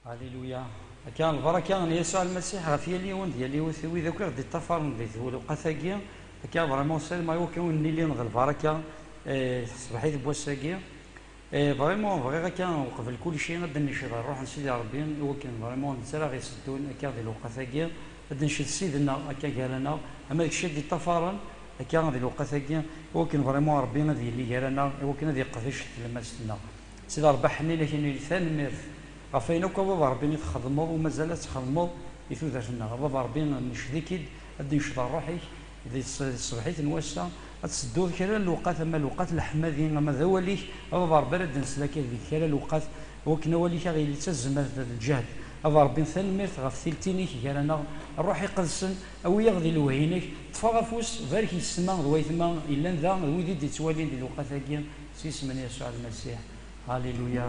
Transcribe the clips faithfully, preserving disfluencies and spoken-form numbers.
Alléluia. Akka, lbaraka n Yasuɛ Lmasiḥ ɣef yal yiwen d yal yiwet, wid akk i ɣ-d-iṭṭafaren di tewluqat-agi. Akka, vraiment, seulement i wakken ur nili d lbaraka, eh, ṣṣbeḥ-it n wass-agi. Eh, vraiment, bɣiɣ akka, uqbel kulci, ad d-nnecd ɣer Ṛṛuḥ n Sidi Ṛebbi, i wakken, vraiment, netta ara ɣ-iseddun akka di lewqat-agi, ad d-nnecd Ssid-nneɣ akka gar-aneɣ, ama d kečč i d-iṭṭafaren akka di lewqat-agi, i wakken, vraiment, Ṛebbi ad yili gar-aneɣ, i wakken ad yeqdec tlemmast-nneɣ. Sidi Ṛebbi, ḥnin-ak, nili tanemmirt ɣef wayen akk, a Baba Ṛebbi, i txedmeḍ u mazal ad txedmeḍ di tudert-nneɣ. A Baba Ṛebbi, nnecd-ik-id, ad d-nnecd ṛṛuḥ-ik di ṣ-, di ṣṣbeḥ-it n wass-a, ad tsedduḍ kra n lewqat, ama lewqat leḥmadi, ama d awal-ik, a Baba Ṛebbi, ara d-nsel akka deg kra n lewqat, i wakken awal-ik a ɣ-yili d tazmert d lǧehd. A Baba Ṛebbi, tanemmirt ɣef tiltin-ik gar-aneɣ, Ṛṛuḥ Iqedsen, awi-yaɣ di lewhi-inek, ṭṭef-aɣ afus, barek yessetma d waytma yellan da, d wid i d-ittwalin di lewqat-agi, s yisem n Yasuɛ Lmasiḥ. Alléluia.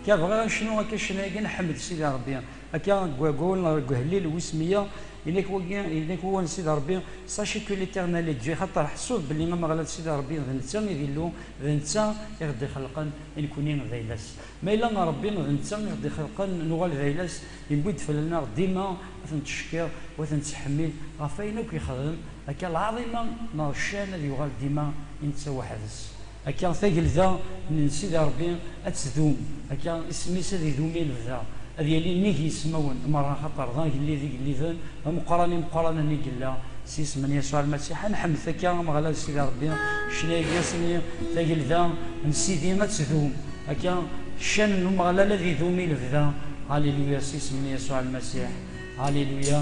Akka bɣiɣ ad necnu akka ccna-agi, nḥemmed Sidi Ṛebbi. Akka deg wawal deg uhellil wis meyya, yenna-k wagi, yenna-k wawal n Sidi Ṛebbi, sachez que l'Éternel est Dieu, xaṭer ḥṣut belli Ameɣlal Sidi Ṛebbi d netta i d Illu, d netta i ɣ-d-ixelqen i nekni d ayla-s. Ma yella Ṛebbi d netta i ɣ-d-ixelqen, nuɣal d ayla-s, yewwi-d fell-aneɣ dima ad t-nettcekkiṛ u ad t-nettḥemmid ɣef wayen akk yexdem, akka lɛaḍima neɣ ccan ad yuɣal dima i netta weḥd-s. Akka tagelda n Sidi Ṛebbi ad tdum, akka isem-is ad idum i lebda, ad yali nnig yismawen merra, xaṭer d agellid igelliden, d ameqqran imeqqranen i yella, s yisem n Yasuɛ Lmasiḥ. Ad nḥemdet akka Ameɣlal Sidi Ṛebbi, ccna-agi ass-nni, tagelda n Sidi ad tdum, akka ccan n Umeɣlal ad idum i lebda. Alléluia, s yisem n Yasuɛ Lmasiḥ. Alléluia.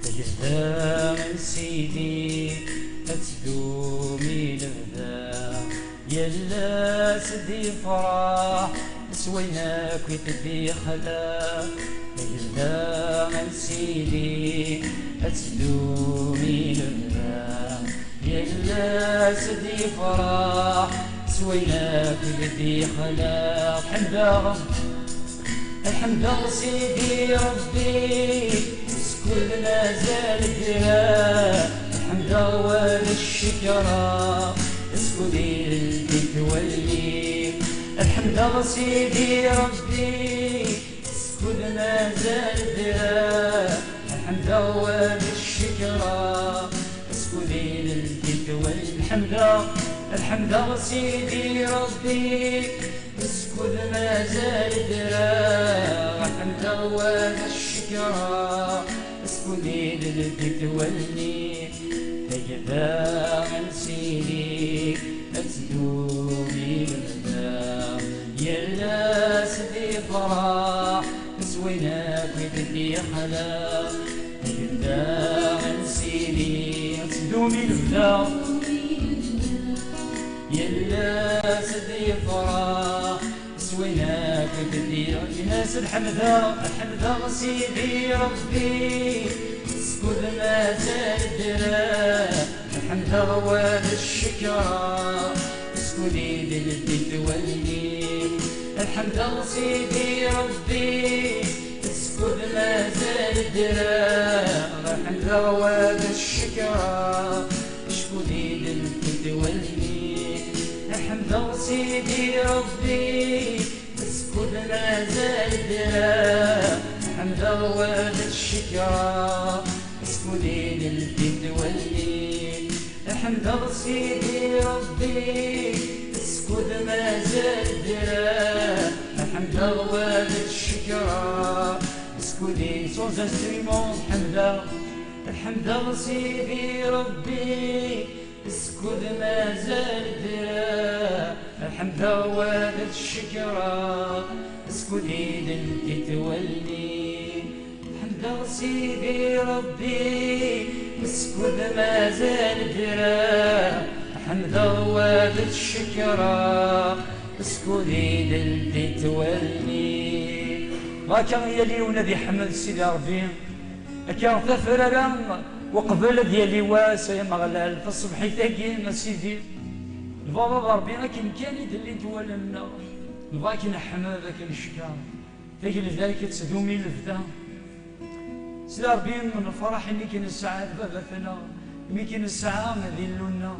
Tagelda n Sidi ad tdum i lebda, yal ass d ifraḥ s wayen akk i t-id-ixlaq. Tagelda n Sidi ad tdum i lebda, yal ass d ifraḥ s wayen akk i t-id-ixlaq. Ḥemdeɣ, ḥemdeɣ Sidi Ṛebbi, skud mazal ddreɣ, ḥemdeɣ wa d ccekra, skud i lbit walli. Ḥemdeɣ Sidi Ṛebbi, skud mazal ddreɣ, ḥemdeɣ wa d ccekra, skud i lbit walli. Ḥemdeɣ, ḥemdeɣ Sidi Ṛebbi, skud mazal ddreɣ, ḥemdeɣ wa d ccekra, skud i lbit walli. Tagelda n Sidi ad tdum i lebda, yal ass d ifraḥ s wayen akk i t-id-ixlaq. Tagelda n Sidi ad tdum i lebda, yal ass d ifraḥ s wayen akk i t-id-ixlaq. Ini-as: Ad ḥemdeɣ, ad ḥemdeɣ Sidi Ṛebbi, skud mazal ddreɣ, ad ḥemdeɣ wa d ccekra, skud i d-ldint walli. Ad ḥemdeɣ Sidi Ṛebbi, skud mazal ddreɣ, ad ḥemdeɣ wa d ccekra, skud i d-ldint walli. Ad ḥemdeɣ Sidi Ṛebbi, skud mazal ddreɣ, ad ḥemdeɣ wa d ccekra, skud i d-ldint walli. Ad ḥemdeɣ Sidi Ṛebbi, skud mazal ddreɣ, ad ḥemdeɣ wa d ccekra, skud i, sans instrument, ḥemdeɣ, ad ḥemdeɣ Sidi Ṛebbi, skud mazal ddreɣ, ad ḥemdeɣ wa d ccekra, skud i d-ldint walli. Ḥemdeɣ Sidi Ṛebbi, skud mazal ddreɣ, ḥemdeɣ wa d ccekra, skud i d-ldint walli. Akka yal yiwen ad iḥemmed Sidi Ṛebbi. Akka tafrara, uqbel ad yali wass, ay Ameɣlal, taṣebḥit-agi, a Sidi, d Baba Ṛebbi, akken kan i d-llint wallen-nneɣ, nebɣa ad k-neḥmed, ad k-neckeṛ. Tagelda-k ad tdum i lebda. Sidi Ṛebbi, nefṛeḥ imi k-nesɛa d baba-tneɣ, imi k-nesɛa d Illu-nneɣ.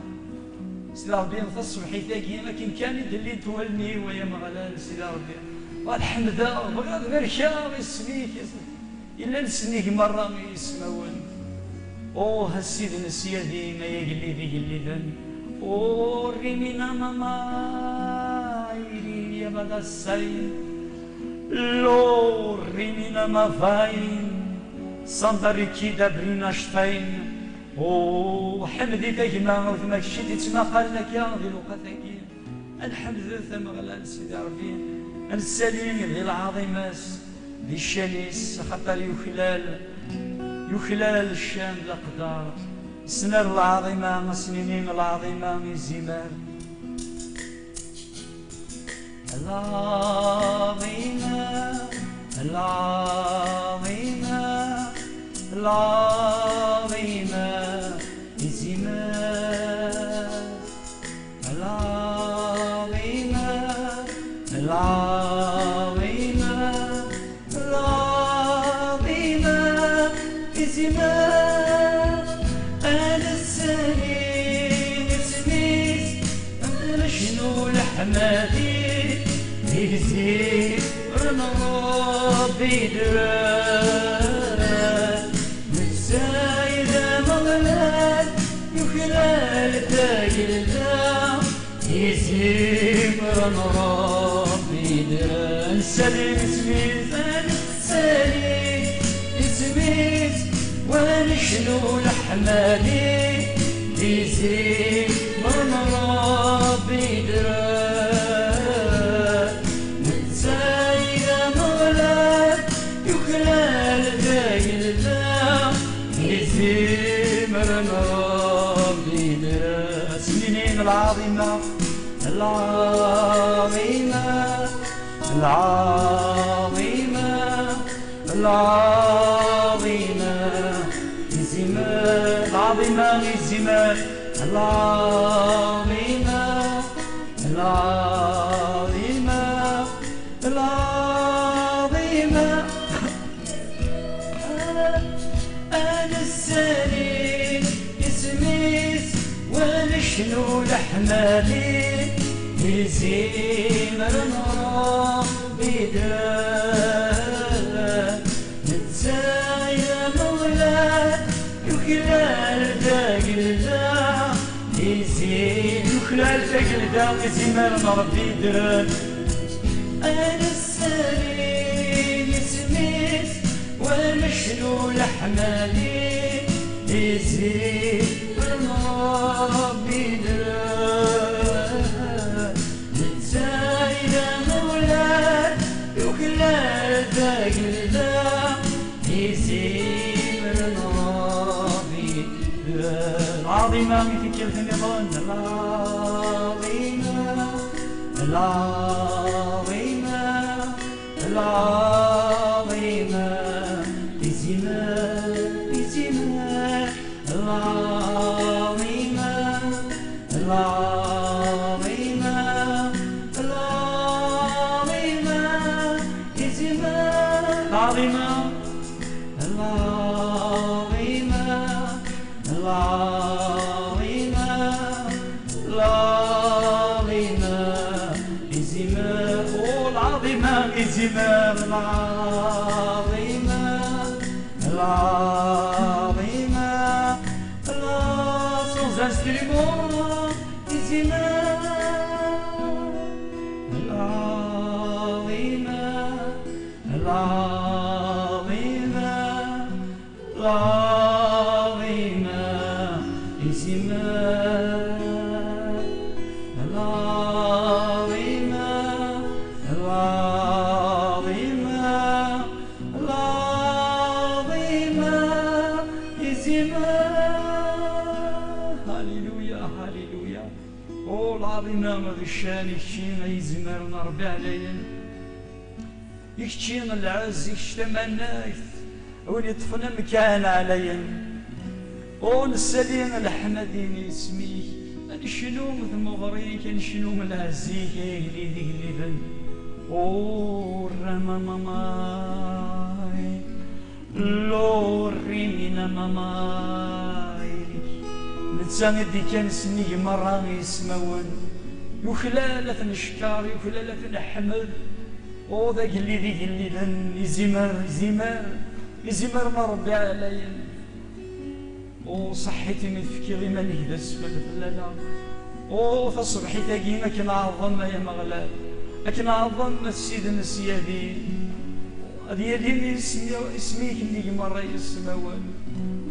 S Sidi Ṛebbi, taṣebḥit-agi akken kan i d-llint wallen-iw, ay Ameɣlal, Sidi Ṛebbi, ad ḥemdeɣ, bɣiɣ ad barkeɣ isem-ik, yellan sennig merra ismawen. Oh, a Ssid n ssyadi, ay agellid igelliden, oh, rimina mama, iri abadasay, lo rimina mavain, sandariki da brina stein, oh, ḥemdit a gma, a gma, kečč i d-ittmaqalen akka di lewqat-agi. Ad nḥemdet Ameɣlal Sidi Ṛebbi, ad nessali di lɛaḍima-s, di ccan-is, axaṭer yuklal, yuklal ccan d aqdar. Sner lɛaḍima, ad s-nini lɛaḍima izimer. Lɛaḍima, lɛaḍima, lɛaḍima izimer. Lɛaḍima, lɛaḍima, lɛaḍima izimer. Ad nessali isem-is, ad necnu leḥmadi, di zimer n Ṛebbi d netta i d Ameɣlal, yuklal tagelda, izimer n Ṛebbi d netta. Ad nessali isem-is, ad nessali isem-is, wa necnu leḥmadi, di zimer n Ṛebbi d netta i d Ameɣlal, yuklal tagelda, izimer n Ṛebbi d snin lɛaḍima, lɛaḍima, lɛaḍima, lɛaḍima izimer, lɛaḍima izimer, lɛaḍima, lɛaḍima, lɛaḍima. Ad nessali isem-is, wa necnu leḥmadi, izimer n Ṛebbi d netta i d Ameɣlal, yuklal tagelda, izi-, yuklal tagelda, izimer n Ṛebbi d. Ad nessali isem-is, wa necnu leḥmadi, izimer n Ṛebbi d netta i d Ameɣlal, yuklal tagelda, izimer n Ṛebbi d. Lɛaḍima i tikkelt nniḍen, lɛaḍima, lɛaḍima, lɛaḍima, izimer, izimer, lɛaḍima, lɛaḍima, lɛaḍima, izimer, lɛaḍima, lɛaḍima, lɛaḍima, lɛaḍima, izimer, oh, lɛaḍima, izimer, lɛaḍima, lɛaḍima, la, sans instrument, izimer, lɛaḍima, lɛaḍima, lɛaḍima, izimer, lɛaḍima, lɛaḍima, lɛaḍima, izimer. Haliluya, haliluya. Oh, lɛaḍima d ccan i kečči ay izemren a Ṛebbi ɛlayen. I kečči lɛezz, i kečč tamanagt, a win yeṭṭfen amkan ɛlayen. Oh, nessali leḥmadi n yisem-ik, ad necnu tmuɣri-k, ad necnu lɛezz-ik, ay agellid igelliden. Oh, ramamamay. Lori mina mamaik, Netta i d-ikkan sennig merra i yismawen, yuklal ad t-neckeṛ, yuklal ad t-neḥmed. U d agellid igelliden, izimer, izimer, izimer ma Ṛebbi ɛlayen. U ṣaḥḥit imi tefkiḍ iman-ik d asfel fell-aneɣ. U taṣebḥit-agi akken ɛḍem, ay Ameɣlal, akken ɛḍem a Ssid n ssyadi. Ad yali isem-, isem-ik nnig merra yismawen.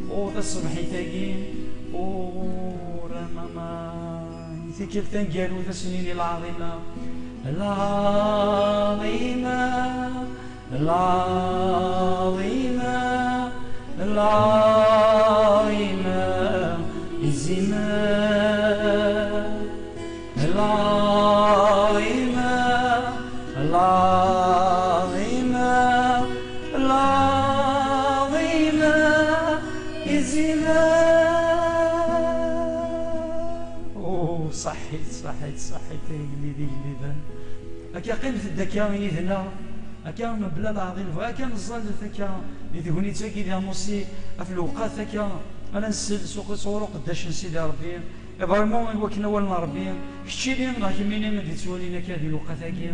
U taṣebḥit-agi, u ramama, i tikkelt taneggarut, ad s-nini lɛaḍima, lɛaḍima, lɛaḍima, lɛaḍima, izimer. العظيمة، العظيمة، العظيمة، الزمان. أوه، صحيت، صحيت، صحيت، يا قليلي، يا قليلي. Akka qqimet-d akka yid-neɣ, akka mebla leɛḍil, bɣiɣ akka neẓẓallet akka di tegnit-agi di Amusi, ɣef lewqat akka ara nsel s uqi-, sɣur uqeddac n Sidi Ṛebbi. Vraiment, i wakken awal n Ṛebbi, keččini neɣ kemmini i d-ittwalin akka di lewqat-agi, i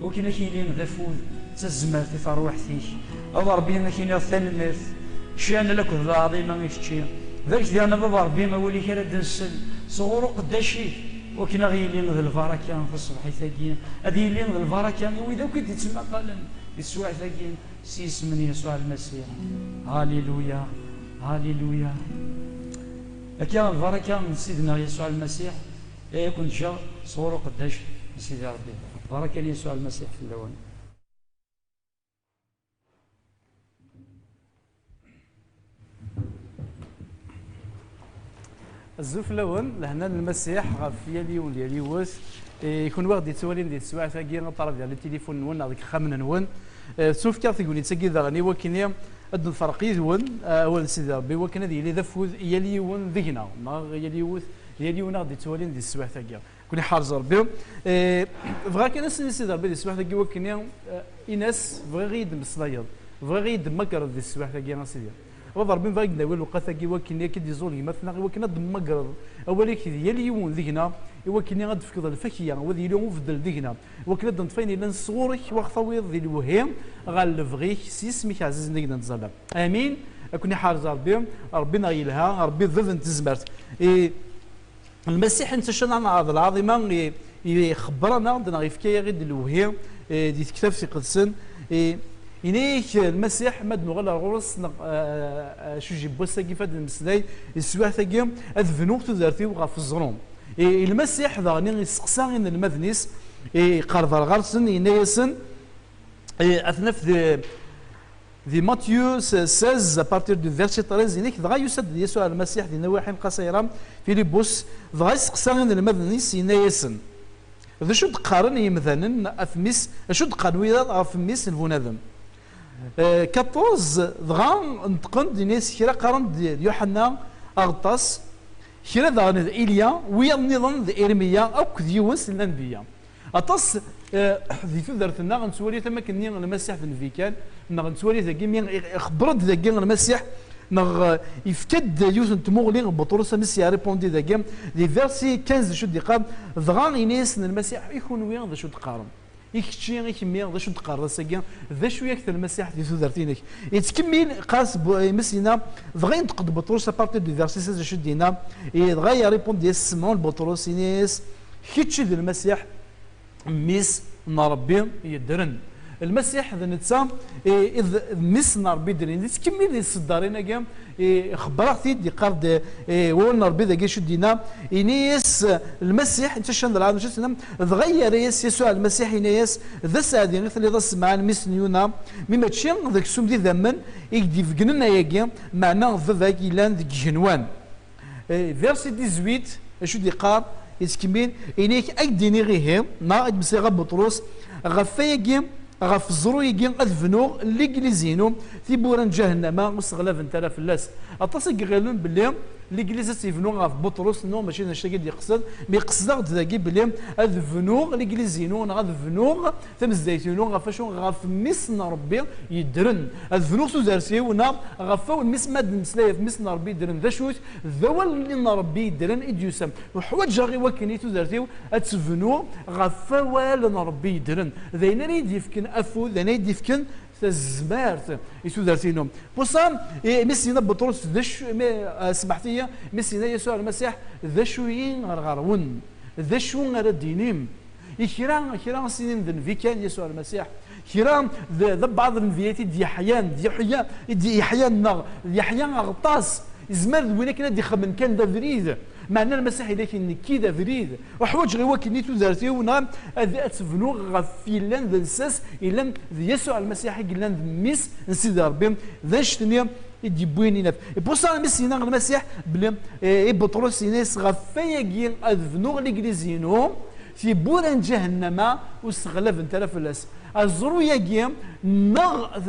wakken ad k-yili d afud, d tazmert i terwiḥt-ik. A Baba Ṛebbi, ad k-iniɣ tanemmirt, ccan lakk d lɛaḍima i kečči. Barek diɣen a Baba Ṛebbi awal-ik ara d-nsel sɣur uqeddac-ik, i wakken ad ɣ-yili d lbaraka taṣebḥit-agi, ad yili d lbaraka i wid akk i d-ittmaqalen di teswiɛt-agi. S yisem n Yasuɛ Lmasiḥ. Haliluya, haliluya. Akka, lbaraka n Sidna Yasuɛ Lmasiḥ, ay akent-ǧǧeɣ sɣur uqeddac n Sidi Ṛebbi. Lbaraka n Yasuɛ Lmasiḥ fell-awen. Azul fell-awen, lehna n Lmasiḥ ɣef yal yiwen d yal yiwet. I kunwi ɣ-d-yettwalin di teswiɛt-agi, ṭṭalab di tilifu-nwen neɣ deg yixxamen-nwen. Eh, ttufkiɣ tegnit-agi daɣen i wakken ad nferreq yid-wen, eh, awal n Sidi Ṛebbi, i wakken ad yili d afud i yal yiwen deg-neɣ, neɣ yal yiwet, yal yiwen ɣ-d-yettwalin di teswiɛt-agi. Kun iḥerz Ṛebbi. Eh, bɣiɣ kan ad s-nini Sidi Ṛebbi di teswiɛt-agi i wakken, eh, in-as, bɣiɣ i yi-d-tmeslayeḍ, bɣiɣ i yi-d-temmagreḍ di teswiɛt-agi, a Sidi. Baba Ṛebbi, bɣiɣ ad k-d-nawi lewqat-agi i wakken ad k-id-iẓul gma-tneɣ, i wakken ad d-temmagreḍ awal-ik di yal yiwen deg-neɣ, i wakken ad d-tefkeḍ lfakya, u ad yili ubeddel deg-neɣ, i wakken ad d-neṭṭef ayen yellan sɣur-k, u ad ɣ-tawiḍ di lewhi ɣer lebɣi-k, s yisem-ik ɛzizen i d-nettẓalla. Amin. Ad ken-iḥerz Ṛebbi, Ṛebbi-nneɣ yelha, Ṛebbi d bab n tezmert. I Lmasiḥ, netta ccan ad neɛreḍ lɛaḍima, i, i, ixebber-aneɣ-d neɣ yefka-yaɣ-id lewhi, eh, di tektabt iqedsen. Eh, yenna-yak Lmasiḥ, ma d-nuɣal ar ɣur-s, neɣ, eh, eh, acu jibbwas-agi fad nmeslay, di teswiɛt-agi, ad bnuɣ tudert-iw ɣef uẓru. Eh, Lmasiḥ daɣen yesteqsa inelmaden-is, eh, iqerreb ar ɣer-sen, yenna-yasen, eh, ad t-naf di, di Matthieu seize, à partir du verset treize, yenna-k, dɣa yusa-d Yasuɛ Lmasiḥ di Nawaḥi n Qasayra, Filibus, dɣa yesteqsa inelmaden-is, yenna-yasen, d acu d-qqaren yimdanen ɣef mmi-s, acu d-qqaren wiyaḍ ɣef mmi-s n bunadem? Eh, quatorze, dɣa neṭqen-d, yenna-yas, kra qqaren-d d Yuḥenna Aɣeṭṭas, kra daɣen d Ilya, wiyaḍ nniḍen d Irmiya, akked yiwen si lanbiya. Aṭas, eh, di tudert-nneɣ nettwali-t am akken-nni Lmasiḥ d nnbi kan, neɣ nettwali dagi mi i-, ixebber-d dagi Lmasiḥ, neɣ, eh, yefka-d yiwet n tmuɣli n Buṭrus, amis i-répondre dagi, di verset quinze, d acu d-iqqar, dɣa ini-yasen Lmasiḥ, i kunwi d acu d-teqqarem? I kečči, i kemmi, d acu d-teqqareḍ ass-agi? D acu yak d Lmasiḥ di tudert-inek? Yettkemmil, qqar-as Bu-, imis yenna, dɣa yenṭeq-d Buṭrus, à partir du verset seize, d acu d-yenna? I dɣa i-répondre-yas Simɛun Buṭrus, ini-yas, kečč i d Lmasiḥ, Mmi-s n Ṛebbi yeddren. Lmasiḥ d netta i, i d, d Mmi-s n Ṛebbi yeddren. Yettkemmil di tseddarin-agi, i, ixebber-aɣ-t-id, yeqqar-d, i, wawal n Ṛebbi dagi acu d-yenna, ini-yas Lmasiḥ, netta ccan d lɛaḍima, acu d-yenna, dɣa yerra-yas Yasuɛ Lmasiḥ, yenna-yas, d aseɛdi i telliḍ a Semɛan, mmi-s n Yuna, mi mačči d aksum d idammen i k-d-ibeggnen ayagi, meɛna d Baba-k yellan deg igenwan. Eh, verset dix-huit, acu d-iqqar, yettkemmil, ini-ak, ad k-d-iniɣ ihi, neɣ ad d-meslayeɣ a Buṭrus, ɣef wayagi, ɣef ẓẓru-agi ad bnuɣ ligliz-inu, tiwwura n ǧahennama ur sseɣlabent ara fell-as. Aṭas i iɣilen belli Legliz ad tt-yebnu ɣef Buṭrus, non, mačči d annect-agi i d-yeqsed, mi qesdeɣ-d dagi belli ad bnuɣ legliz-inu neɣ ad bnuɣ tamezdayt-inu ɣef wacu? Ɣef mmi-s n Ṛebbi yeddren. Ad bnuɣ tudert-iw neɣ ɣef wawal, mmi-s, ma d-nemmeslay ɣef mmi-s n Ṛebbi yeddren, d acu-t? D awal n Ṛebbi yeddren i d-yusan. Uḥwaǧeɣ i wakken i tudert-iw ad tt-bnuɣ ɣef wawal n Ṛebbi yeddren. D ayen ara yi-d-yefken afud, d ayen ara yi-d-yefken tazmert i tudert-inu. Puṣa, i, mi s-yenna Buṭrus, d acu, mi, ah, smaḥet-iyi, mi s-yenna Yasuɛ Lmasiḥ, d acu-yi ɣer ɣer-wen? D acu ara d-tinim? I kra, kra s-inin d nnbi kan Yasuɛ Lmasiḥ. Kra d, d abɛaḍ n nnbiyat i d-yeḥyan, d Yeḥya, i d-yeḥyan neɣ d Yeḥya Aɣeṭṭas. Yezmer d win akken ad d-ixemmen kan d abrid. Meɛna Lmasiḥ yella-k-in nekki d abrid. Uḥwaǧeɣ i wakken i tudert-iw neɣ ad, ad tt-bnuɣ ɣef yellan d lsas, yellan d Yasuɛ Lmasiḥ i yellan d mmi-s n Sidi Ṛebbi, d annect-nni i d-yewwin inaf. Ipuṣa mi s-yenna Lmasiḥ belli, eh, i Buṭrus, yenna-yas, ɣef wayagi ad bnuɣ legliz-inu, tiwwura n ǧahennama ur sseɣlabent ara fell-as. Aẓru-yagi neɣ d,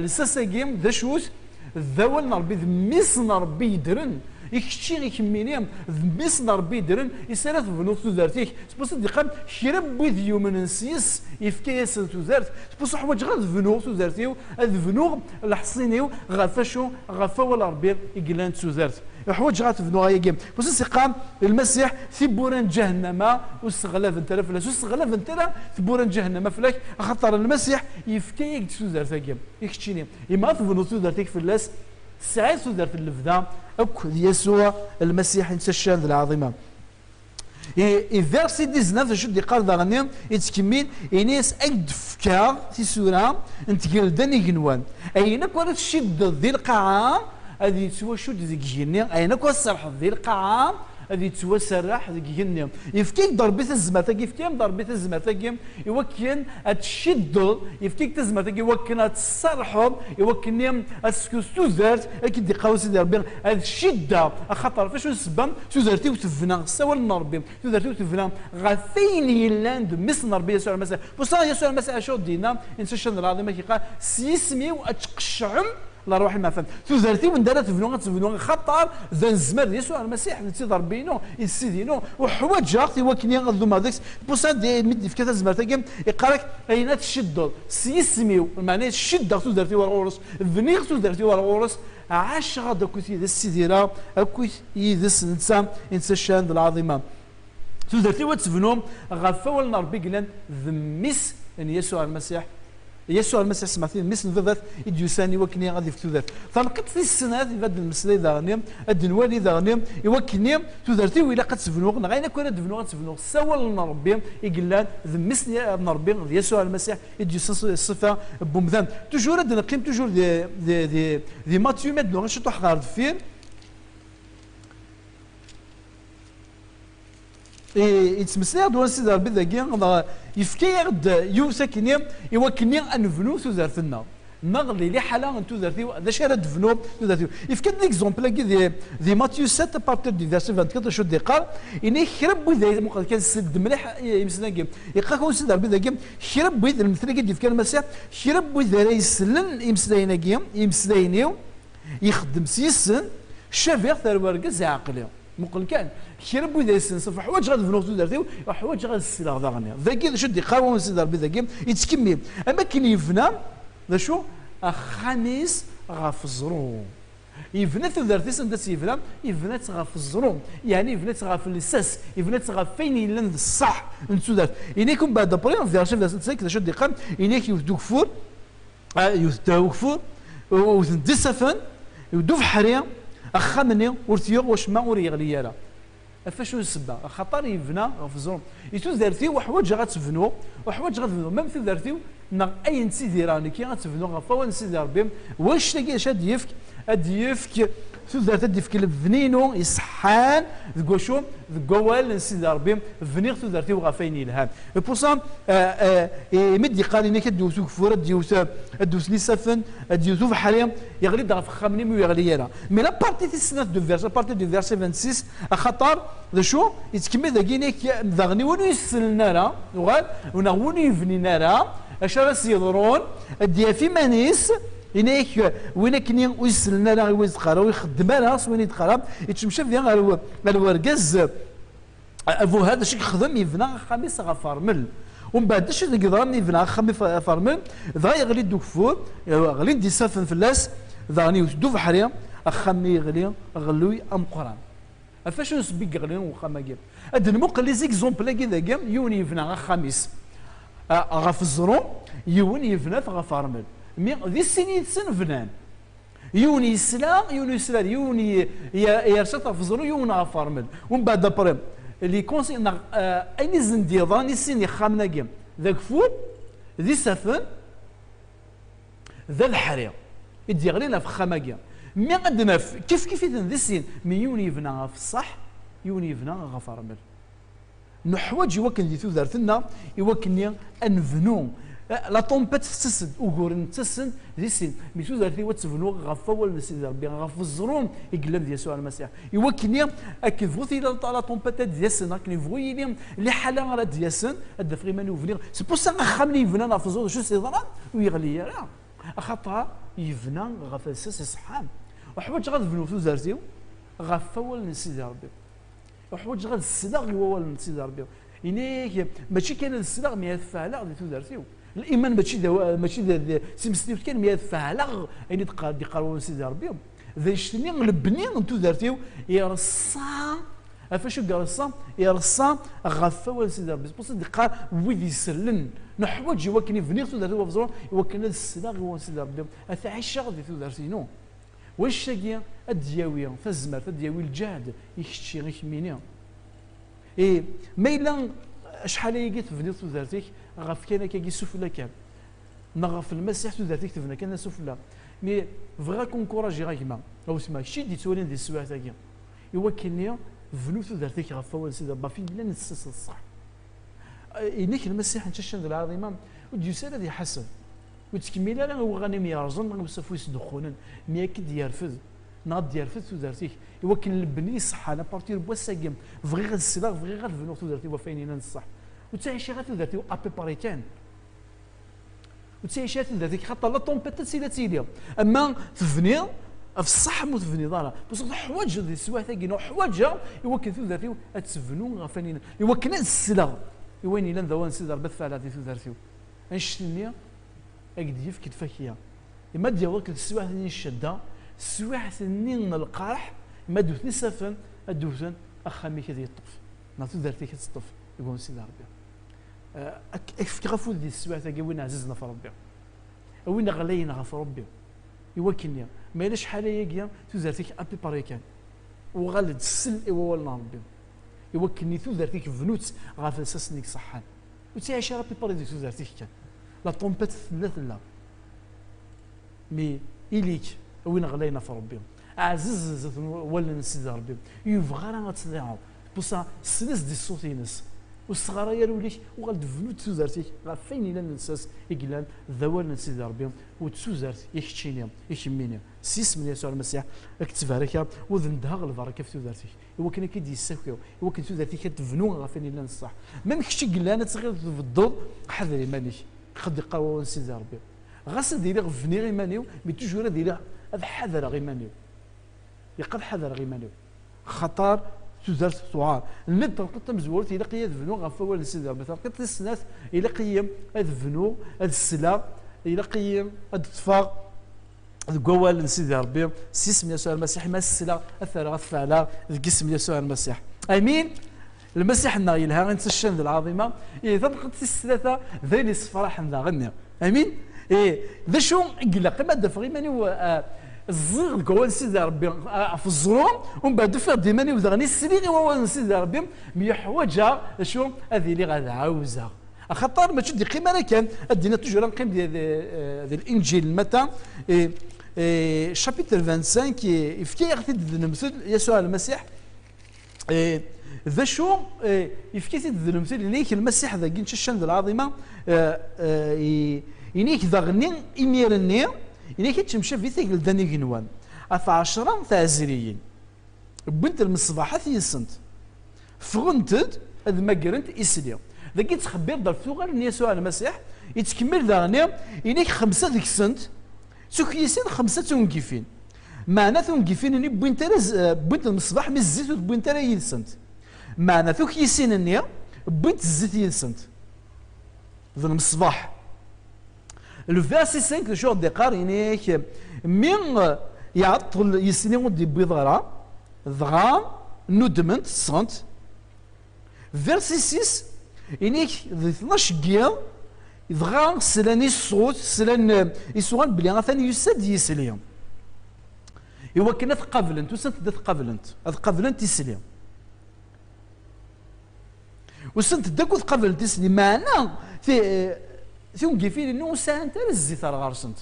lsas-agi d acu-t? D awal n Ṛebbi, d mmi-s n Ṛebbi yeddren. I kečči, i kemmini, d mmi-s n Ṛebbi yeddren, i s ara tebnuḍ tudert-ik. Seg wass i d-yeqqar, kra n wid yumnen s yes, yefka-yasen tudert. Seg wass uḥwaǧeɣ ad bnuɣ tudert-iw, ad bnuɣ leḥṣin-iw ɣef wacu? Ɣef awal n Ṛebbi i yellan d tudert. Uḥwaǧeɣ ad bnuɣ ayagi. Seg wass i s-yeqqar Lmasiḥ, tiwwura n ǧahennama ur sseɣlabent ara fell-as, ur sseɣlabent ara tiwwura n ǧahennama fell-ak, axaṭer Lmasiḥ yefka-yak-d tudert-agi. I keččini, imi ad tebnuḍ tudert-ik fell-as, tesɛiḍ tudert n lebda akk d Yasuɛ Lmasiḥ, i nettaccan d lɛaḍima. I, i versi dix-neuf, d acu d-iqqar daɣen-nni, yettkemmil, ini-as, ad k-d-fkeɣ tisura n tgelda n igenwan. Ayen akk ara tciddeḍ di lqaɛa, ad yettwacudd deg igenni. Ayen akk ara tserrḥeḍ di lqaɛa, ad yettwaserreḥ deg igenni. Yefka-k-d Ṛebbi tazmert-agi, yefka-am-d Ṛebbi tazmert-agi, i wakken ad tciddeḍ, yefka-k tazmert-agi i wakken ad tserrḥeḍ, i wakken ad teskuḍ tudert, akken d-iqqar Sidi Ṛebbi, ad ciddeɣ, axaṭer ɣef acu? Ssebba, tudert-iw tebna s awal n Ṛebbi, tudert-iw tebna ɣef wayen yellan d mmi-s n Ṛebbi, Yasuɛ Lmasiḥ. Puṣa Yasuɛ Lmasiḥ acu d-yenna? Insa ccan d lɛaḍima, k-iqqar, s yisem-iw ad tqeccɛem lerwaḥ imeɛfan. Tudert-iw anda ara tebnu, ad tebnu, axaṭer d anezmar d Yasuɛ Lmasiḥ, netta i d Ṛebbi-inu, i d Ssid-inu. Uḥwaǧeɣ-t i wakken ad dumeɣ deg-s. Puṣa mi d-yefka tazmert-agi, iqqar-ak, ayen ad tciddeḍ s yisem-iw, lmeɛna ciddeɣ tudert-iw ar ɣur-s, bniɣ tudert-iw ar ɣur-s, ɛaceɣ-d akked yid-s, ssidireɣ akked yid-s netta, i netta ccan d lɛaḍima. Tudert-iw ad tebnu ɣef wawal n Ṛebbi yellan d mmi-s n Yasuɛ Lmasiḥ. Yasuɛ Lmasiḥ, smeɛt-iyi, mmi-s n Baba-t i d-yusan i wakken ad yefk tudert. Tanqiḍt tis snat, ad d-nemmeslay daɣen, ad d-nwali daɣen, i wakken tudert-iw ilaq ad tebnuɣ, neɣ ayen akk ara d-bnuɣ ad t-bnuɣ s awal n Ṛebbi i yellan d mmi-s n Ṛebbi, d Yasuɛ Lmasiḥ i d-yusan s ṣṣifa n wemdan. Toujours ad d-neqqim toujours di, di, di, di Matthieu, mi ad d-nuɣal ciṭuḥ ɣer deffir. I, yettmeslay-aɣ-d wan Sidi Ṛebbi dagi, neɣ yefka-yaɣ-d yiwet akkenni i wakkenni ad nebnu tudert-nneɣ. Neɣ di liḥala n tudert-iw, d acu ara d-bnuɣ tudert-iw? Yefka-d l'exemple-agi di, di Matthieu sept, à partir du verset vingt-quatre, acu d-iqqar? Ini kra n wid ay, muqel kan, seld mliḥ i, imeslay-agi. Iqqar-ak wan Sidi Ṛebbi dagi, kra n wid, lmetl-agi d-yefka Lmasiḥ, kra n wid ara yeslen imeslayen-agi, imeslayen-iw, ixeddem s yis-sen, cabiɣ-t ar wergaz iɛeqli. Muqel kan, kra n wid ay yeslen ṣṣifa, ḥwaǧeɣ ad bnuɣ tudert-iw, ḥwaǧeɣ ad sleɣ daɣen. Dagi d acu d-iqqar wawal n Sidi Ṛebbi dagi, yettkemmil. Am akken yebna, d acu? Axxam-is ɣef ẓru. Yebna tudert-is, anda tt-yebna? Yebna-tt ɣef ẓru. Yeɛni yebna-tt ɣef lsas, yebna-tt ɣef wayen yellan d ṣṣeḥ n tudert. Ini-k umbeɛd après, verset vingt-cinq, d acu d-iqqar? Ini-k yiwet d ugeffur, ah, yiwet d ugeffur, wten-d isaffen, d ubeḥri, axxam-nni ur t-yuɣ wacemma, ur yeɣli ara. Ɣef acu d ssebba? Axaṭer yebna ɣef ẓrum. I tudert-iw uḥwaǧeɣ ad tt-bnuɣ, uḥwaǧeɣ ad bnuɣ, même tudert-iw neɣ ayen ttidireɣ nekki ad tt-bnuɣ ɣef wawal n Sidi Ṛebbi. Wannect-agi acu ad d-yefk? Ad d-yefk tudert, ad d-yefk lebni-inu iṣeḥḥan deg wacu? Deg wawal n Sidi Ṛebbi. Bniɣ tudert-iw ɣef wayen yelhan. Et pour ça, euh, euh, et mi d-yeqqar ini-k ad d-yewwet ugeffur, ad d-yewwet, ad d-wten isaffen, ad d-yewwet ubeḥri, yeɣli-d ɣef uxxam-nni mi ur yeɣli ara. Mais la partie tis snat du verset, la partie du verset vingt-six, axaṭer, d acu? Yettkemmil dagi, ini-k daɣen i win ur yeslen ara, uɣal, neɣ win ur yebnin ara, acu ara s-yeḍrun? Ad d-yaf iman-is, Ini-ak, win akken ur isellen ara i wayen d-qqareɣ, ur ixeddem ara s wayen i d-qqareɣ, yettemcabi ar, ar wergaz, abuhad, acu i yexdem? Yebna axxam-is ɣef rrmel. Umbeɛd, acu i yeḍran? Yebna axxam ɣef rrmel, dɣa yeɣli-d ugeffur, ɣlin-d isaffen fell-as, daɣen yewwet-d ubeḥri, axxam-nni yeɣli, ɣelluy ameqqran. Ɣef wacu n ssebba i yeɣli uxxam-agi? Ad nmuqel les exemples-agi dagi, yiwen yebna axxam-is, a, ɣef ẓẓru, yiwen yebna-t ɣef rrmel. Mi d sin yid-sen bnan. Yiwen yesla, yiwen ur yesli ara, yiwen y-, y-, yersa-t ɣef ẓẓru, yiwen ɣef rrmel. Umbeɛd après, les conse-, neɣ, a, ayen i sen-d-yeḍran i sin yexxamen-agi, d ageffur, d isaffen, d abeḥri i d-yeɣlin ɣef uxxam-agi. Mi ad naf, kif kif-iten di sin, mi yiwen yebna ɣef ṣṣeḥ, yiwen yebna ɣef rrmel. Neḥwaǧ i wakken di tudert-nneɣ, i wakken-nni ad nebnu. Eh, la tempête tettas-d, uguren ttasen-d di sin. Mi tudert-iw ad tebnu ɣef wawal n Sidi Ṛebbi, ɣef uẓru i yellan di Yasuɛ Lmasiḥ. I wakken-nni, akken bɣu tili la, la tempête ad d-yasen, akken yebɣu yili liḥala ara d-yasen, ad d-afeɣ iman-iw bniɣ. C'est pour ça axxam-nni yebnan ɣef uẓru, d acu s-yeḍran? Ur yeɣli ara. Axaṭer yebna ɣef lsas iṣeḥḥan. Uḥwaǧeɣ ad bnuɣ tudert-iw ɣef wawal n Sidi Ṛebbi. Uḥwaǧeɣ ad sleɣ i wawal n Sidi Ṛebbi. Ini-ak, mačči kan ad sleɣ, mi ad fehleɣ di tudert-iw. Liman mačči d awa-, mačči d, d, d timesliwt kan, mi ad fehleɣ ayen i d-qqar, d-iqqar wawal n Sidi Ṛebbi. D annect-nni lebni n tudert-iw ireṣṣa. Ɣef wacu i ireṣṣa? Ireṣṣa ɣef wawal n Sidi Ṛebbi. C'est pour ça d-iqqar wid isellen. Neḥwaǧ i wakken i bniɣ tudert-iw ɣef ẓẓur, i wakken ad sleɣ i wawal n Sidi Ṛebbi. Ad t-ɛiceɣ di tudert-inu. Wannect-agi ad d-yawi tazmert, ad d-yawi lǧehd i kečči, i kemmini. Ih, ma yella acḥal ayagi tebniḍ tudert-ik ɣef kan akkagi sufella kan, neɣ ɣef Lmasiḥ tudert-ik tebna kan sufella. Mi bɣiɣ ad k-encouragiɣ a gma, a wetma, kečč i d-yettwalin di teswiɛt-agi, i wakken-nni bnu tudert-ik ɣef wawal n Sidi Ṛebbi, ɣef yellan ssas d ṣṣeḥ. Inek Lmasiḥ n caccan d lɛaḍima, ur d-yusi ara ad iḥaseb. Ur ttkemmil ara i uɣanim yerẓen, i usafu yesduxxunen, mi akka d-yerfed, neɣ ad d-yerfed tudert-ik, i wakken lebni iṣeḥḥan, à partir n wass-agi, bɣiɣ ad sleɣ, bɣiɣ ad bnuɣ tudert-iw ɣef wayen yellan d ṣṣeḥ. Ur ttɛic ara tudert-iw à peu près kan. Ur ttɛic ara tudert-ik, xaṭer la tempête ad tili ad tili. Ama tebniḍ ɣef ṣṣeḥ, ma ur tebniḍ ara. Parce que teḥwaǧeḍ di teswiɛt-agi, neɣ ḥwaǧeɣ i wakken tudert-iw ad tebnu ɣef wayen yellan, i wakken ad sleɣ i wayen yellan d awal n Sidi Ṛebbi ad t-fehleɣ di tudert-iw. Annect-nni ad k-d-yefk lfakya. Ima ad d-yaweḍ akked teswiɛt-nni n ccedda, teswiɛt-nni n lqerḥ, ima ad d-wten isaffen, ad d-wten axxam-ik ad yeṭṭef, neɣ tudert-ik ad teṭṭef deg wawal n Sidi Ṛebbi. Eh, ak-, ak-fkeɣ afud di teswiɛt-agi, a win ɛzizen ɣef Ṛebbi, a win ɣlayen ɣef Ṛebbi, i wakken-nni, ma yella acḥal ayagi tudert-ik à peu près kan, uɣal-d sel i wawal n Ṛebbi, i wakken-nni tudert-ik bnu-tt ɣef lsas-nni iṣeḥḥan. Ur ttɛic ara à peu près di tudert-ik kan. La tempête tella, tella. Mi ili-k, a win ɣlayen ɣef Ṛebbi, ɛziz zdat n wallen n Sidi Ṛebbi, ur yebɣi ara ad tḍiɛeḍ. Busa, sel-as di ṣṣut-ines. Ur sseɣray ara ul-ik, uɣal-d bnu-d tudert-ik ɣef wayen yellan d lsas i yellan d awal n Sidi Ṛebbi, u d tudert i keččini, i kemmini. S yisem n Yasuɛ Lmasiḥ, ad k-ttbarakeɣ, u ad nedheɣ lbaraka ɣef tudert-ik. I wakken ad k-id-yessaki, i wakken tudert-ik ad tebnu ɣef wayen yellan ṣṣeḥ. Même kečč i yellan ad tɣileḍ tbeddeḍ, ḥader iman-ik. Xed iqqar wawal n Sidi Ṛebbi. Ɣas ad iliɣ bniɣ iman-iw, mais toujours ad iliɣ ad ḥadreɣ iman-iw. Ilaq ad ḥadreɣ iman-iw. Xaṭer tudert tuɛar. Nna-d talqiḍt tamezwarut, ilaq-iyi ad bnuɣ ɣef wawal n Sidi Ṛebbi. Talqiḍt tis snat, ilaq-iyi ad bnuɣ, ad sleɣ, ilaq-iyi ad ṭṭfeɣ deg wawal n Sidi Ṛebbi, s yisem n Yasuɛ Lmasiḥ, ma sleɣ, ad t-rreɣ, ad t-fɛleɣ deg yisem n Yasuɛ Lmasiḥ. Amin. Lmasiḥ-nneɣ yelha, i nettceccan d lɛaḍima. Ihi talqiḍt tis tlata, d ayen yessefraḥen daɣen-nni. Amin. Ihi, d acu i ilaq? Ima ad d-afeɣ iman-iw, ah, ẓẓiɣ deg wawal n Sidi Ṛebbi, ah, ɣef ẓẓru, umbeɛd ufiɣ-d iman-iw daɣen i sliɣ i wawal n Sidi Ṛebbi, mi ḥwaǧeɣ, d acu, ad iliɣ ad ɛawzeɣ. Axaṭer mačči d-iqqim ara kan, ad d-iniɣ toujours ad neqqim di, di, eh, di Linǧil n Mata, eh, eh, chapitre vingt-cinq, eh, ifka-yaɣ-t-id d lemtel Yasuɛ Lmasiḥ. Eh, d acu, eh, ifka-t-id d lemtel, ini-ak Lmasiḥ dagi n caccan d lɛaḍima, eh, eh, i-, ini-ak daɣenni imir-nni, ini-ak ad temcabi tagelda n igenwan, ɣef ɛecra tɛezriyin. Wwint lmeṣbaḥat yid-sent, ffɣent-d ad magrent isli. Dagi yettxebbir-d ɣef tuɣal n Yasuɛ Lmasiḥ, yettkemmil daɣen, ini-k xemsa deg-sent, Tukyisin xemsa d tungifin. Meɛna tungifin-nni wwint ara z- eh, wwint lmeṣbaḥ, mi zzit ur wwint ara yid-sent. Meɛna tukyisin-nni wwint zzit yid-sent. D lmeṣbaḥ. Le verset cinq d acu i ɣ-d-iqqar? Ini-ak, mi, eh, iɛeṭṭel yisli ur d-yewwiḍ ara, dɣa nudment ssɣent. Verset six, ini-ak di tnac n yiḍ, dɣa slan i ṣṣut, slan, eh, i ṣṣut belli atan yusa-d yisli. Iwakken ad t-qablent, usant-d ad t-qablent, ad qablent isli. Usant-d akk ad qablent isli, meɛna ti- eh, tungifin-nni ur sɛant ara zzit ar ɣer-sent.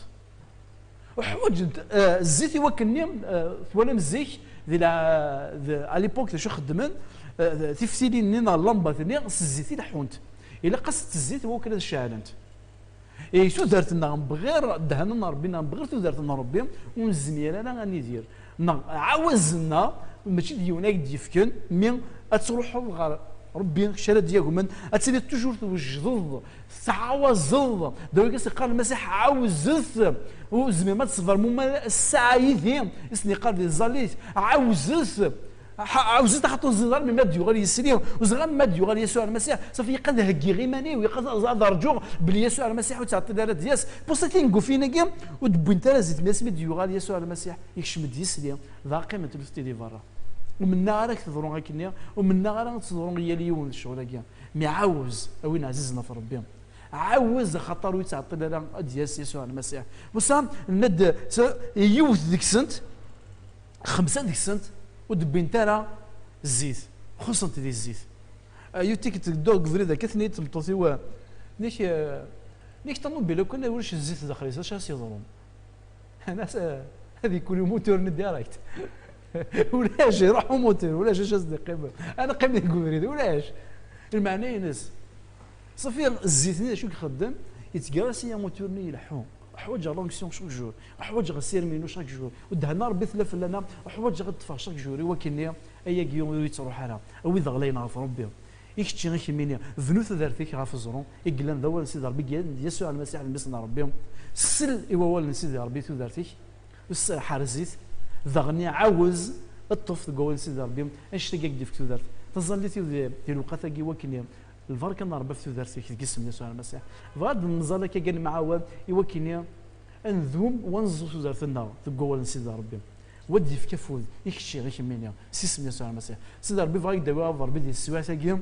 Ḥwaǧent, eh, zzit i wakken-nni, eh, twalam zik di la, di, à l'époque d acu xeddmen, eh, tiftilin-nni neɣ llambat-nni s zzit i leḥḥunt. Ilaq-asent zzit i wakken ad ceɛlent. I tudert-nneɣ n bɣir ddehn n Ṛebbi neɣ n bɣir tudert n Ṛebbi, ur nezmir ara ad nidir. Neɣ ɛawaz-nneɣ, mačči d yiwen ay d-yefken, mi ad truḥeḍ ɣer Ṛebbi, kečč ara d-yagmen, ad tiliḍ toujours twejdeḍ, tettɛawazeḍ. D awik i s-yeqqar Lmasiḥ, ɛawzet. Ur tezmirem ad tṣebrem uma ssaɛa yid-i, i sen-yeqqar di tẓallit, ɛawzet. Ḥa- Ɛawzet axaṭer ur ẓriɣ ara melmi ad d-yuɣal yisli, ur ẓriɣ ara melmi ad d-yuɣal Yasuɛ Lmasiḥ, safi ilaq ad heggiɣ iman-iw, ilaq ad, ad rǧuɣ belli Yasuɛ Lmasiḥ ur yettɛeṭṭil ara ad d-yas. Pour ça tingufin-agi, ur d-wwint ara zzit, mi asmi d-yuɣal Yasuɛ Lmasiḥ, yekcem-d yisli, dɣa qqiment lfti di berra. Ur mennaɣ ara ad k-teḍru akkenni, ur mennaɣ ara ad teḍru i yal yiwen d ccɣel-agi. Mi ɛawez, a win ɛzizen ɣef Ṛebbi. Ɛawez axaṭer ur yettɛeṭṭil ara ad d-yas Yasuɛ Lmasiḥ. Pour ça, nenna-d, s- yiwet deg-sent, xemsa deg-sent ur d-wwint ara zzit, xuṣṣent di zzit. Ah, yiwet tikkelt dduɣ deg ubrid akka, tenna-yi-d tmeṭṭut-iw, ah, nek, ah, nek ṭamubil akk, ulac zzit daxel-is, acu ara s-yeḍrun? Anas, ah, ad yekkul umutur-nni direct. Ulac, iruḥ umutur, ulac acu as-d-iqqimen. Ad neqqim deg ubrid, ulac. Lmeɛna-ines, safi, zzit-nni d acu i ixeddem? Yettger-as i umutur-nni ileḥḥu. Ḥwaǧeɣ l'onction chaque jour, ḥwaǧeɣ asirem-inu chaque jour, ddehn n Ṛebbi tella fell-aneɣ, ḥwaǧeɣ ad ṭṭfeɣ chaque jour i wakken-nni ayagi ur yettruḥ ara, a wid ɣlayen ɣef Ṛebbi. I kečči, i kemmini, bnu tudert-ik ɣef uẓru i yellan d awal n Sidi Ṛebbi, i yellan d Yasuɛ Lmasiḥ, d mmi-s n Ṛebbi. Sel i wawal n Sidi Ṛebbi i tudert-ik, s- ḥrez-it, daɣen ɛawez ṭṭef deg wawal n Sidi Ṛebbi annect-agi i k-d-ifk tudert. Taẓallit-iw di, di lewqat-agi i wakken-nni lbarka n Ṛebbi ɣef tudert-ik deg isem n Yasuɛ Lmasiḥ. Bɣiɣ ad nẓal akka kan nemɛawan i wakken-nni ad ndum wa neẓẓu tudert-nneɣ deg wawal n Sidi Ṛebbi. Wa d-yefk afud i kečči, i kemmini, s isem n Yasuɛ Lmasiḥ. Sidi Ṛebbi, bɣiɣ ad k-d-awiɣ a Baba Ṛebbi di teswiɛt-agi,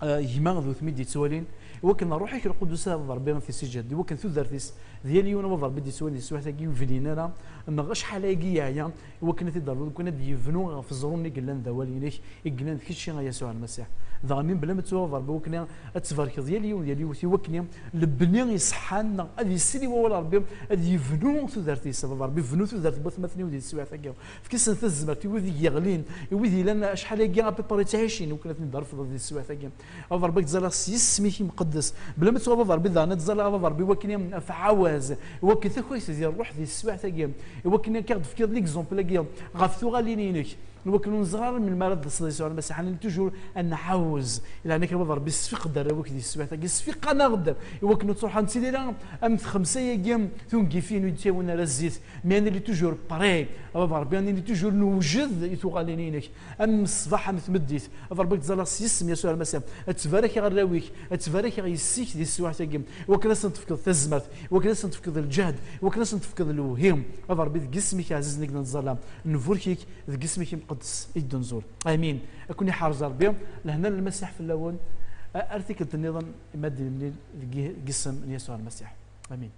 eh, gma d wetmi d-yettwalin, i wakken ṛṛuḥ-ik lqudus a Baba Ṛebbi ad t-yessiǧhed, i wakken tudert-is d yal yiwen a Baba Ṛebbi d-yettwalin di teswiɛt-agi ur blin ara, neɣ acḥal ayagi yeɛya, i wakken ad t-id-ternuḍ, i wakken ad d-yebnu ɣef uẓru-nni i yellan d awal-inek, i yellan d kečči a Yasuɛ Lmasiḥ. Dɣa mi bla ma ttwaɣeḍ Ṛebbi, i wakken ad tbarkeḍ yal yiwen, yal yiwet, i wakken lebni iṣeḥḥan, neɣ ad yesli wawal Ṛebbi, ad yebnu tudert-is. A Baba Ṛebbi, bnu tudert n watmaten-iw di teswiɛt-agi. Efk-asen tazmert i wid i yeɣlin, i wid yellan acḥal-agi à peu près ttɛicin, i wakken ad ten-id-refdeḍ di teswiɛt-agi. A Baba Ṛebbi, ad k-ttẓalliɣ s yisem-ik imqeddes. Bla ma ttwaɣeḍ Ṛebbi, daɣen ad ttẓalliɣ a Baba Ṛebbi, i wakken ɣef ɛawaz, i wakken takayt di ṛṛuḥ di teswiɛt-agi, i wakken akka ɣ-d-tefkiḍ l'exemple-agi ɣef tuɣalin-inek. Iwakken ur neẓri ara melmi ara d-taseḍ Yasuɛ Lmasiḥ, ad nili toujours ad nɛawez. Ilaq-ak a Baba Ṛebbi, sfiqed arraw-ik di teswiɛt-agi, sfiqen-aɣ-d, iwakken ur ttruḥ, ad nettili ara am txemsa-agi tungifin ur d-ttawin ara zzit, mais ad nili toujours prêt, a Baba Ṛebbi, ad nili toujours newjed i tuɣalin-inek, am ṣṣbeḥ am tmeddit. A Baba Ṛebbi, ad k-ttẓalliɣ s yisem Yasuɛ Lmasiḥ, ad ttbarakeɣ arraw-ik, ad ttbarakeɣ yessi-k di teswiɛt-agi, iwakken ad sen-tefkeḍ tazmert, iwakken ad sen-tefkeḍ lǧehd, iwakken ad sen-tefkeḍ lewhi. A Baba Ṛebbi, deg yisem-ik ɛzizen i k-nettẓalla, nburek-ik, deg yisem-ik imqeddes i d-nẓul. Amin. Ad ken-iḥrez Ṛebbi, lehna n Lmasiḥ fell-awen, a-, ar tikkelt nniḍen, ma d-nemlil deg i-, deg yisem n Yasuɛ Lmasiḥ. Amin.